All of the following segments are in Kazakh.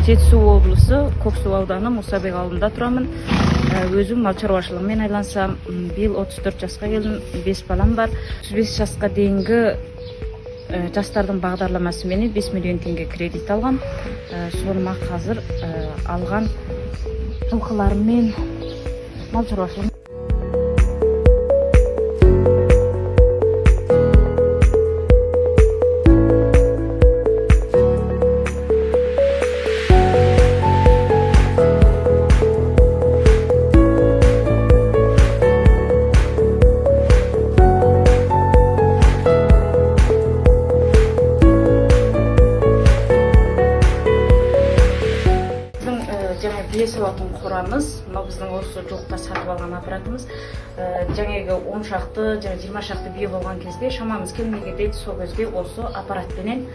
Жетісу облысы, Көксу ауданы, Мұсабек ауылында тұрамын. Өзім мал шаруашылығымен айналысамын. Биыл 34 жасқа келдім, 5 балам бар. 35 жасқа дейінгі жастардың бағдарламасыменен 5 миллион теңге кредит алғам. Соныма қазір алған жылқыларыммен мал шаруашылығын. Біздің жаңа бие сауатын қорамыз, мынау біздің осы жуықта сатып алған аппаратымыз. Жаңағы 10 шақты, жаңа 20 шақты бие болған кезде шамамыз келмей кетеді. Сол кезде осы аппаратпенен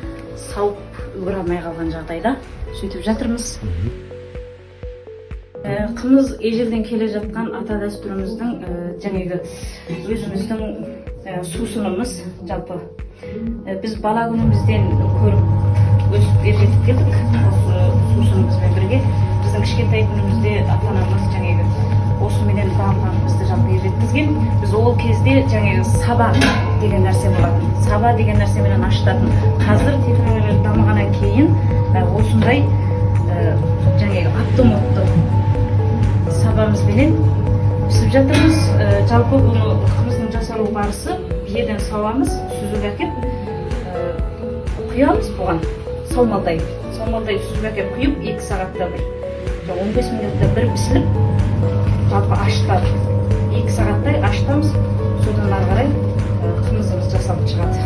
сауып үлгере алмай қалған жағдайда сөйтіп жатырмыз. Қымыз ежелден келе жатқан ата дәстүріміздің, жаңағы өзіміздің сусынымыз жалпы. Біз бала күнімізден көріп өсіп, ержетіп келдік осы сусынымызбен бірге. Біздің кішкентай күнімізде ата анамыз жаңағы осыменен бағған, бізді жалпы ержеткізген. Біз ол кезде жаңағы саба деген нәрсе болатын, саба деген нәрсеменен ашытатын. Қазір технология дамығаннан кейін осындай жаңағы автоматты сабамызбенен пісіп жатырмыз. Жалпы бұны, қымыздың жасалу барысы: биеден сауамыз, сүзіп әкеп құямыз бұған саумалдай саумалдай сүзіп әкеп құйып, 2 сағатта бір, жоқ, 15 минутта бір пісіліп, жалпы ашытады. 2 сағаттай ашытамыз, содан ары қарай қымызымыз жасалып шығады.